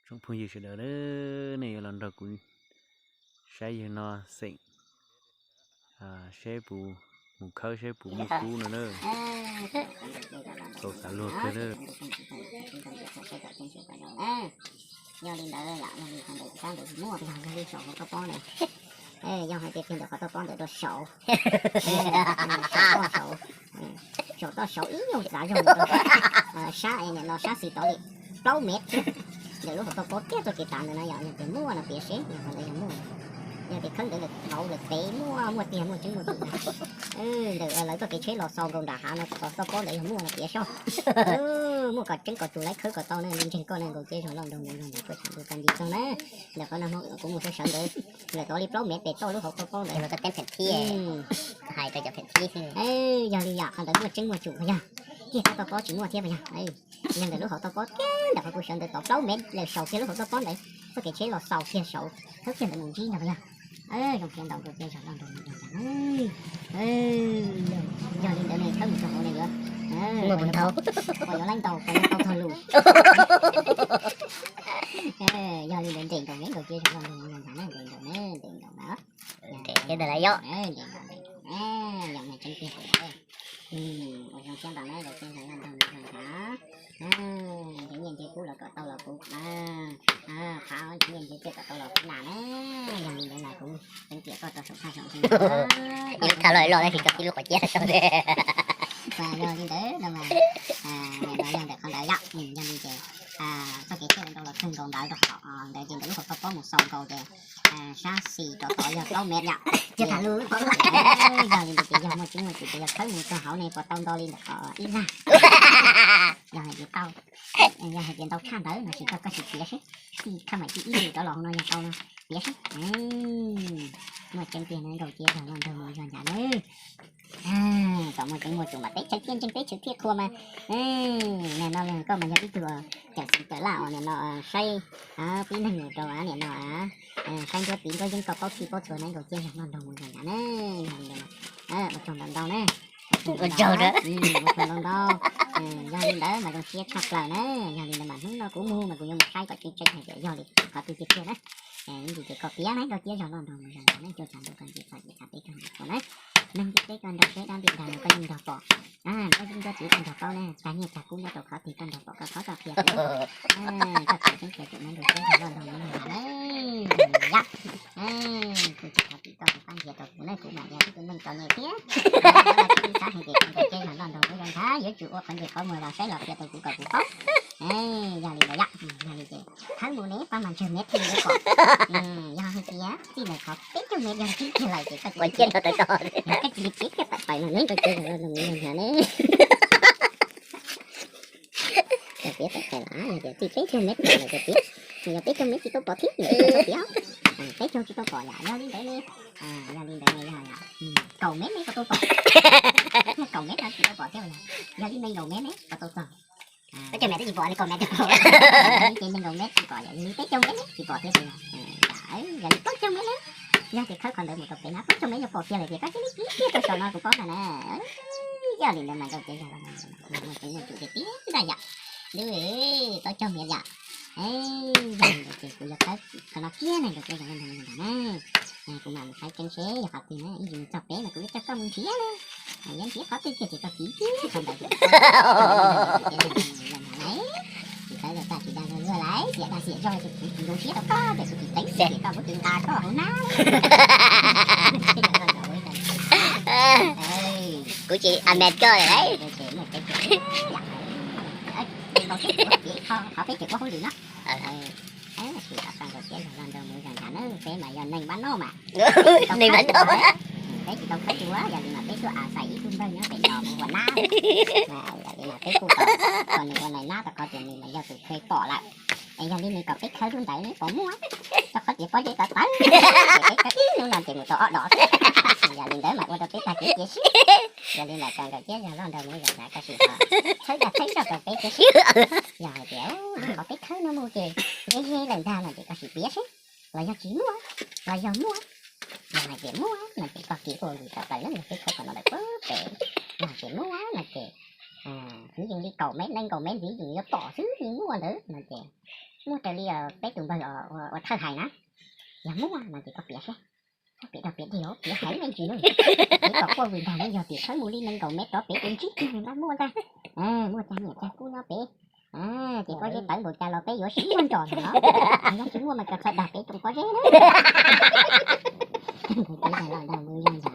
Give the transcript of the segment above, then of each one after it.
Tsoom phooj ywg sawv daws, nej yuav los nrog kuv saib yawg no xeem, saib puas mus khawb, saib puas muaj kub no na. Txaus xav luag kawg na. Yog li ntawd, yog li ntawd, yog li saum hauv toj pob ntawd, yog hais tias kiag ntawm qhov toj pob ntawd rau saud, saum toj saud, saum toj saud ib nyuag txav zog, sab no sab xis tod li plaub mev thiab. Ntawm lub hauv toj pob thiab txoj kev tav ntawd na yom, yog tias muaj no piav seb yog qhov ntawd yog muaj, yog tias khawb ntawd lawm hauv lawm pem muaj, muaj tiag muaj tseeb muaj tus na. Ntawm lawv txoj kev tsheb los xaus nkaus nram hav no, qhov toj pob ntawd yog muaj no piav seb. Muaj kom tseeb kom tus laib khawb kom tau na, li ntseeg koj na, nkaus cia zog loj nrog mus zog ntawd koj tshav ntuj koj nce txog na. Ntawm qhov no hmo kuv mus sawv sawv ntawd, lawm tod li plaub mev pem toj lub hauv toj pob ntawd. Hais rau cov phem thib, yog li yom, qhov ntawd muaj tseeb muaj tsum puas yog? Kiag toj pob tsis muaj thiab puas yog? Yog ntawm lub hauv toj pob kiag ntawm qhov kuv sawv ntawd tod plaub mev lawm saum kiag lub hauv toj pob ntawd, txoj kev tsheb los xaus kiag saud, khawb kiag ntawd mus ntsib no puas yog? Zoo siab ntau nkaus cia zog loj nrog mus zog ntawd. Yog li ntawd ne, khawb mus rau hauv ne yuav, ua yuav laib ntau, tau txog lus. Yog li ntawd ntes nkaus neb nkaus cia zog loj nrog mus zog ntawd na, ntes nkaus na, ntes nkaus na. Ntes thiab ntag lauj yom. Ntes nkaus, ntes nkaus na, yog mas tseeb tiag. Ua zoo siab ntau na, nkaus cia zog loj nrog mus zog ntawd. Ntshe nyiaj ntshe kub los kom tau los kuv, qhov ntshe nyiaj ntshe kub kom tau los kuv na na. Yog li ntawd mas kuv tseev tiam koj rau saum thaj saum ntawd. Ib lub thaj loj loj tab sis koj tib lub quav ciab rau saud. Yog li ntawd no mas, yog ntawm qhov ntawd yom, yog li ces txoj kev tsheb ntau los kawg nkaus ntawd rau hauv ntawd ces ntawm lub hauv toj pob mus xaus nkaus ces sab xis rau tod yog plaub mev yom. Yog li ntawd ces yog muaj tseeb muaj tsum ces yog khawb mus rau hauv ne puas tau nto li ntawm qhov ib zag. Yog hais tias tau, yog hais tias ntau tshaj ntawd no ces koj sim piav seb, tij khaj maim tij ib lwm rov los hauv no yog tau no, piav seb. Muaj tseeb tiag no nkaus cia zog loj nrog mus zog ntawd na. Kom muaj tseeb muaj tsum mas teb chaws thiaj ntseeg teb chaws thiaj qhua mas. Nim no koj mas yog ib tug cawm txiv cawm laj uas nim no saib tib neeg mus rau nim no saib nruab tiv nruab yeeb koj paub txhij paub txhua na, nkaus cia zog loj nrog mus zog ntawd na. Ua tsaug ntau ntau na. Ua tsaug ntau ntau. Yog li ntawd mas zoo siab tshaj plaws na. Yog li ntawd mas hnub no kuv mus mas kuv yuav mus saib kom tseeb tseeb hais tias yog li qhov twg tiag tiag na. Ib ntsis ces koj piav na, nkaus cia zog loj nrog mus zog ntawd na, cuaj tshav ntuj koj nce txog ces tshav teb koj nce txog na. Neeg ntiaj teb koj nrog seb dab ntiaj ntag no koj yeej nrog pom. Nruab yeeb nruab tiv koj nrog paub na, tag nyiaj tag kub nyob rau qhov twg koj nrog pom, koj thov koj qhia kuv, koj qhia tseeb qhia tsum na, nkaus cia zog loj nrog mus zog ntawd na. Yog li ntawd yom, kuv tsis thov tim koj tus pab nrhiav rau kuv na, kuv mam li ib tug neeg txom nyem thiab. Kuv xav hais tias nkaus cia zog loj nrog mus zog ntawd yuav tsum ua qhov ntse qhov muag los saib los qhia rau kuv kom kuv paub. Yog li ntawd yom, yog li ces khawb mus ne pab mas ntsawg mev thiaj li pom. Yog hais tias txij ntawm qhov peb caug mev yog tib kiag lawm ces koj cia li, koj cia li piav kiag tawm pais no ne, nkaus cia zog loj nrog mus zog ntawd ne. Koj piav tawm pais los yog tias txij peb caug mev pais lawm koj piav, yog peb caug mev tsis tau pom thiab, peb caug tsis tau pom yom, yog li ntawd ne. Yog li ntawd ne, yog kaum mev ne koj tau pom, yog kaum mev no tsis tau pom thiab yom, yog li nees nkaum mev ne koj tau txog. Peb caug mev twb tsis pom li kaum mev tsis pom. Ces nees nkaum mev tsis pom yom, yog li peb caug mev ne tsis pom thiab ces yog li plaub caug mev ne, yog tias khawb qhov ntawd mus tau pem na, plaub caug mev yog pom kiag lawm ces koj cia li piav kiag rau saum no kuv paub ntag na. Yog li ntawd mas nkaus cia zog loj nrog mus zog ntawd na, muaj tseeb muaj tsum tiag tiag ntag yom. Lub plaub caug mev yom. Yog li ntawd ces kuv yuav khawb qhov no kiag ne, nkaus cia zog loj nrog mus zog ntawd na. Kuv mam mus saib tseeb seb yog qhov twg na, ib ntsis mus txog pem mas kuv yuav coj koj mus nrhiav na. Yuav nrhiav qhov twg kiag ces koj piav kiag qhov ntawd. Tsis khawb los tag tsis dag luag lawm, xiam dag xiam zog ces kuv tsis zoo siab rau koj ces kuv tsis teev tias koj muab tus nqa koj hauv hnab. Kuv tsis a me koj lawm. Qhov peb ces ua hauj lwm no. Tab sis kom tau nkaus cia zog loj nrog mus zog ntawd na, peb mas yog neeg npab noj mas. Neeg npab noj. Peb tsis tau khawb dua, yog li mas peb tuaj a xais ib tug npawg nyob pem no mus ua nab. Yog li mas peb kuj kom nws ua nais nab rau qhov tias nws mas yog tus kheev pom lawm. Es yog li nws kom peb khawb lub ntawd neb puas muaj? Rau qhov tias pob zeb tawv tawv, ces peb khawb ib hnub no ces mus tau ob dos xwb. Yog li ntawd mas ua rau peb tag kev cia siab. Yog li mas kom nkaus cia zog loj nrog mus zog ntawd koj sim ho txhawb dag txhawb zog rau peb thiab seb. Yog hais tias qhov peb khawb no mus ces ze ze lawm ntag no ces koj sim piav seb los yog tsis muaj, los yog muaj. Yog hais tias muaj no ces koj kiv ua lus tawm plaws na, yog peb khawb qhov no lawm puag pem. Yog hais tias muaj no ces Twb yeej li kaum mev nees nkaum mev ntxiv yeej yuav tom xwb li muaj ntawd no ces muaj raws li peb tus npawg ua thawj hais na. Yog muaj no ces koj piav seb, koj piav dog piav dig, piav heev me ntsis na. Peb kom quaj vwm ntag, yog tias txhawb mus li nees nkaum mev rov pem ces ntsib kiag nws npaj muaj ntag. Muaj cag niam cag kub nyob pem, ces pob zeb tawv npaum cas los peb yuav sib zog nrog no. Yog tsis muaj mas koj txhob dag peb rooj pob zeb na. Ntawd ces yog los nrog mus yog ntag.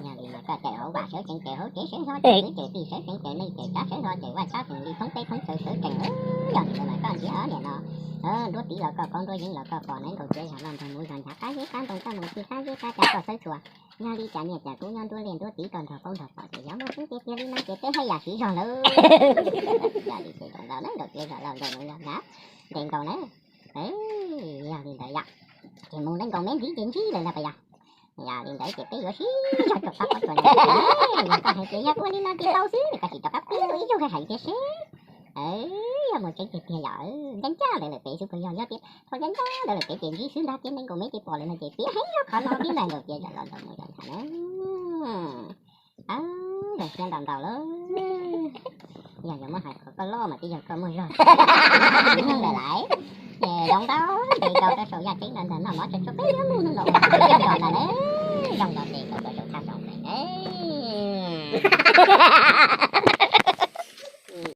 Yog li no koj caum hauv vaj sawv tsees, caum hauv tsev sawv hlo, caum kwv caum tij sawv tsees, caum neej caum tsav sawv hlo, caum vaj tshab feem li thoob teb thoob chaw sawv tsees. Yog li ntawd mas koj ntxiv os niam no. Nruab tiv los koj paub, nruab yeeb los koj pom, nees nkaum tsev yog los nrog mus yog ntag, qab zeb qab ntoo koj mus ci, qab zeb qab tsav koj xawb txuas. Yog li cas niam cas kub nyob nruab liaj nruab tiv koj nrog paub nrog pom ces yog muaj tseeb tiag tiag li no ces peb haj yam sib zog lawm. Yog li ces zoo ntau na, nkaum tsev yog los nrog mus yog ntag, ntev nkaus na. Yog li ntawd yom, ces mus nees nkaum mev ntxiv ces ntsib lawm ntag puas yog? Yog li ntawd ces peb yuav sib zog rau qab pob tsuas no. Yog koj hais tias yog ua li no ces tau xwb, koj sim rov qab piav ib zaug hais hais thiab seb. Yog muaj tseeb tiag tiag yom, ncaj ncaj ntawd lawm pem xwb puas yog? Yog tias thaum ncaj ncaj ntawd lawm pem ces ntsib xwb ntag, ces nees nkaum mev ces pom lawm no ces piav heev zog qhov no thiab ntag, nkaum tsev yog los nrog mus yog ntag na. Zoo siab ntau ntau lawm. Yog yuav muab hais qhov koj loj mas twb yog koj muaj zog lawm laiv. Ces zoo ntau, ces koj rau saum yaj tseeb no ntag, noj mov tso tsua peb yuav mus no los ua tseeb nrog ntag na. Zoo nto ces koj rau saum thaj saum ntag.